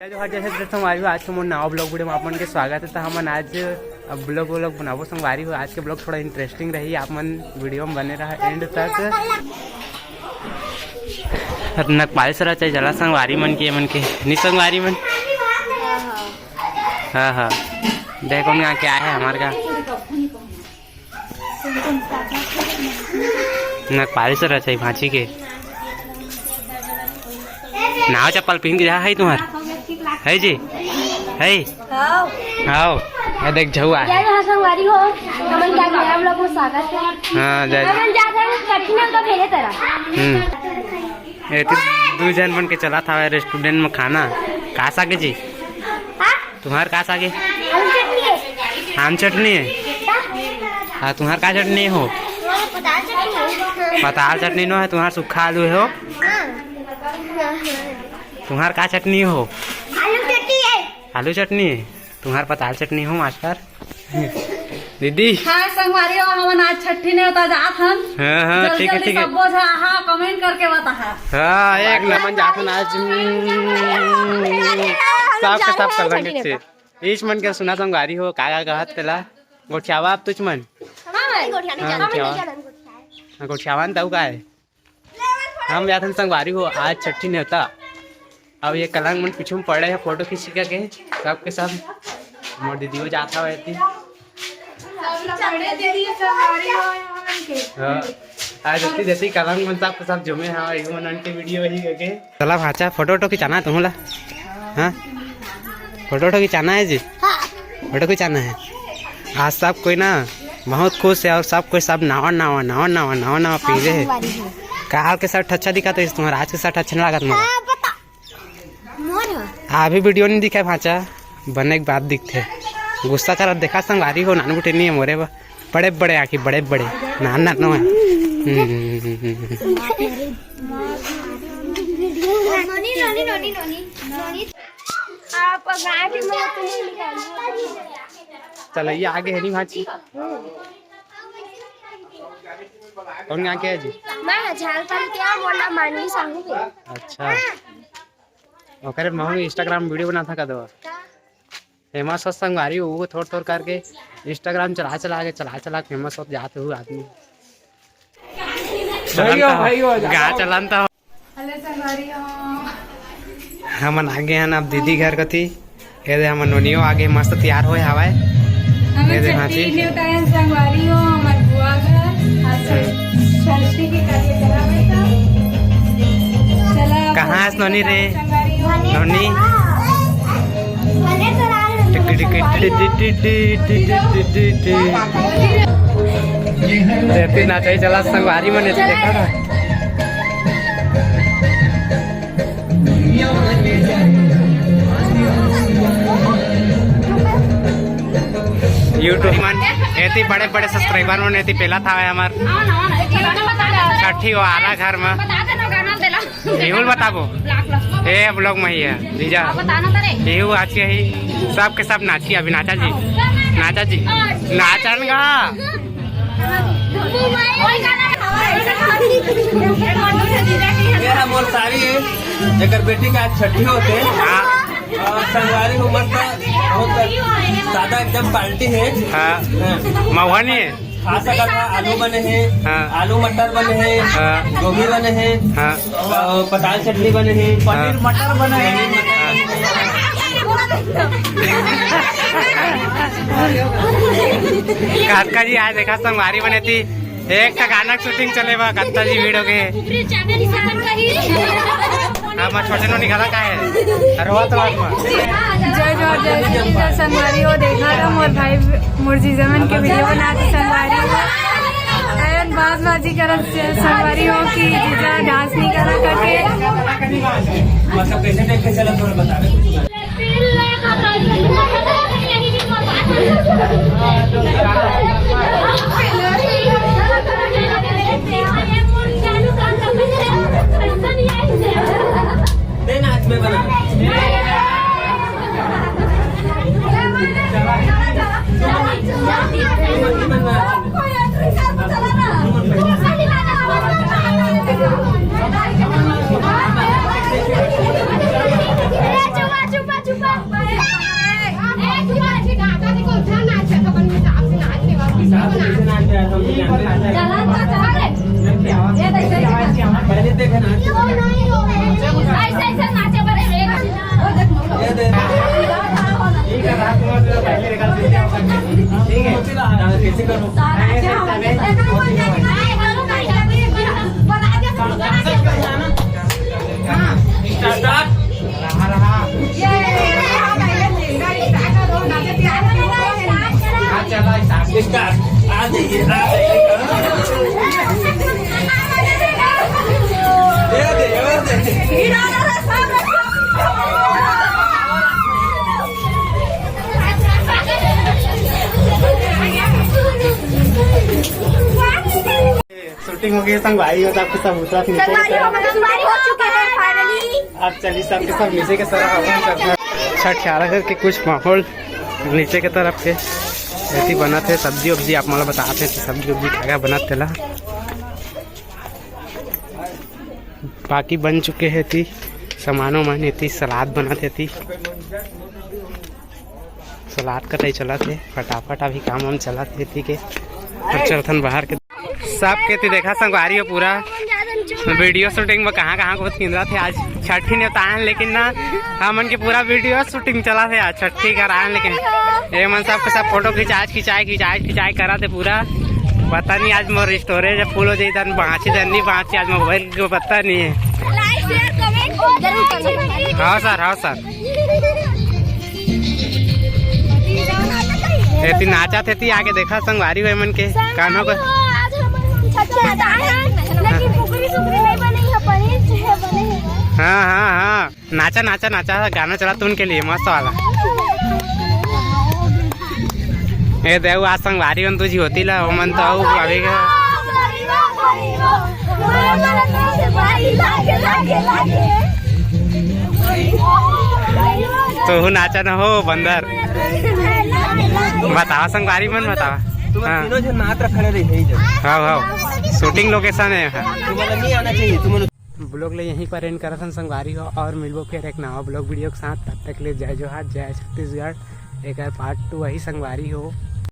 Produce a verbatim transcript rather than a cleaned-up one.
जय जोहार, जय छत्तीसगढ़ संगवारी हो। आज के मोर नवा vlog video में आप मन के स्वागत है। तो हमन आज अब vlog vlog बनाबो संगवारी हो। आज के vlog थोड़ा interesting रही, आप मन video में बने रहा end तक। नकपाली सरा चाहे जला संगवारी मन के, मन के नी संगवारी मन। हाँ हाँ, देखो ना क्या है हमारे का। नकपाली सरा चाही भांची के। नाव चप्पल पहन के जा है तुम्हार? है जी? है? आओ। आओ। ये देख झउआ है। जय जोहार संगवारी हो। हमन के नया vlog में स्वागत है। हाँ, जय। हमन जात हन छट्ठी में तो भेजे तरह। हम्म। ए, तो दू झन मन के चलत हवय restaurant में खाना। का सागे जी? हाँ? तुम्हार का सागे? आम चटनी है। आम चटनी है? हाँ, तुम्हार का चटनी हो? हमारे पताल चटनी है। पताल चटनी नो है, तुम्हार सूखा आलू है हो? हाँ। तुम्हार का चटनी हो? आलू चटनी है। आलू चटनी है? तुम्हार पताल चटनी हो मास्टर। दीदी। हाँ संगवारी हो, हमन आज छट्ठी नेवता जात हन। हाँ, हाँ, जल्दी, ठीक है, जल्दी ठीक है। सब्बो झन आहा, comment करके बताहा। हाँ, एक नमन जात हन आज। हम्म, साफ के साफ कर देंगे छट्ठी नेवता। इस मन के सुना संगवारी हो, का, का कहत तेला? गोठियावा आप तुझ मन? हाँ, गोठियावा। हाँ, गोठियावा न तऊ का है? हम जाथन संगवारी हो, आज छट्ठी नेवता। अब ये कलंग मन पीछू में पड़े हैं, फोटो खींच के के, सब के सब। मोर दीदी हो जाता है इतनी। हाँ, आज इतनी देती कलंग मन सब के सब जमे हैं, एक मन अंटी video ही करके। चला भाचा, फोटो वोटो खिंचाना है तुमला? हाँ, फोटो वोटो खिंचाना है जी? हाँ। फोटो खिंचाना है। आज सब कोई ना बहुत खुश है और सब कोई सब नावा नावा नावा नावा नावा नावा पी रहे हैं। काल के shirt अच्छा दिखा तो इस तुम्हारा, आज के shirt अच्छा नहीं लगा तुम्हारा। हाँ, बता। मोर ह। अभी video नहीं दिखा भाचा, बने के बाद दिखथे। गुस्सा करत देखा संगवारी हो, नानू गुटे नहीं है मोरे बा। बड़े बड़े आँखी, बड़े बड़े, नान नान नो है। हम्म। नोनी, नोनी, नोनी, नोनी, नोनी। आप गाय के मुंह तो नहीं निकालिए। चल, ये आगे है नहीं भांची। कौन गाँव के है जी? मैं झालपाल के, मोला मानवी साहू के। अच्छा। ओकरे महू Instagram video बनाथा का दो। Famous हो संगवारी, वो थोड़ थोड़ करके Instagram चला चला के, चला चला के famous हो जाते हुए आदमी। भाइयों, भाइयों, गा चलन तो। Hello संगवारी हो। हमन आगे हन अब दीदी घर कती। ये दे हमर नोनियो आगे मस्त तैयार होए हवाए। हमन ये दे छट्टी भांची। नेवतायन संगवारी हो, हमर बुआ घर। आज हाँ। षष्ठी के कार्यक्रम है तो। चला, कहाँ है नोनी रे? संगवारी हो। नोनी। टिक टिक टिक टिक टिक टिक टिक टिक टिक टिक। ये भी नाचाई चला संगवारी मने देखा था। YouTube मन एती बड़े बड़े subscriber मन एती पेला था हमार छठी हो आला घर में। बिल्कुल बताबो। ए vlog में ही है जीजा। एहू आज के ही सब के सब नाची अभी नाचा जी। नाचा जी। नाचन गा। ये है मोर सारी है, जेकर बेटी का आज छठी होते। हाँ। और संगवारी हो मस्त, बहुत सादा एकदम पार्टी है। हाँ। हाँ। महुआ नहीं है। खा सकत हा, आलू बने हे, हाँ। आलू मटर बने हे, हाँ। गोभी बने हे, हाँ। अउ पताल चटनी बने हे, पनीर हाँ। मटर बने हे। काका जी आज देखा संगवारी बने थी, एक ठा गाना के shooting चले बा, कत्ता जी video के। अब मैं छोटे नो निकाला का है? अरे, हुआ तो बात में। जय जोहार, जय छत्तीसगढ़ संगवारी हो, देखा रहा मोर भाई, मोर जीजा मन के video बना के संगवारी हो। एन बाज बाजी करत से संगवारी हो कि जीजा dance नहीं करा करके। मतलब, कैसे देख के चला, थोड़ा बता दे। देना हाथ में बना। पहले देखे ना। ऐसे, ऐसे नाचे बड़े। ठीक है, रात में पहले निकाल देते हैं। ठीक है, कैसे करूँ? शूटिंग हो गई है संगवारी हो, तो आपके सब उतरा थे नीचे की तरफ। अब चलिए सबके सब नीचे के तरफ अपन सब छठ के आरा करके कुछ माहौल नीचे के तरफ के ऐसी बनत हे। सब्जी उब्जी आप मन ला बताते हैं, सब्जी उब्जी का बनत तेला बाकी बन चुके हे। ती सामानो मन एती सलाद बनत हे। ती सलाद कटाई चलत हे, फटाफट अभी काम वाम चलत हे। ती के अब चलथन बाहर के। सबके ती देखा संगवारी हो पूरा वीडियो शूटिंग में कहाँ कहाँ को किंदरा थे। आज छठी ने तान लेकिन ना हमन के पूरा वीडियो शूटिंग चला थे। आज छठी घर आए लेकिन ये मन सबके सब फोटो खिंचाए खिंचाए खिंचाए खिंचाए करा थे पूरा। पता नहीं आज मोर स्टोरेज फुल हो जाई तन बाँची तन नहीं बाँची। आज मोबाइल को पता नहीं है। हाँ सर, हाँ सर। एती नाचा थे ती आगे देखा संगवारी हुए मन के कान्हो को। आज हम छठ के आए हैं, लेकिन कुकरी सुकरी नहीं बनी है, पनीर है बने हैं। हाँ हाँ हाँ, नाचा नाचा नाचा, गाना चला तुन के लिए मस्त वाला। ए देव आज संगवारी मन तुझी होती ला ओमन तो अभी का। तो हूँ नाचा न हो बंदर। बतावा संगवारी मन बतावा। तुम हाँ। तीनों जन नाच रखने रही है इधर। हाँ हाँ, शूटिंग लोकेशन है। तुम्हारा नहीं आना चाहिए तुम। ब्लॉग ले यहीं पर एंड करत हन संगवारी हो, और मिलबो फिर एक नवा ब्लॉग वीडियो के साथ। तब तक ले जय जोहार, जय छत्तीसगढ़। एक पार्ट टू वही संगवारी हो।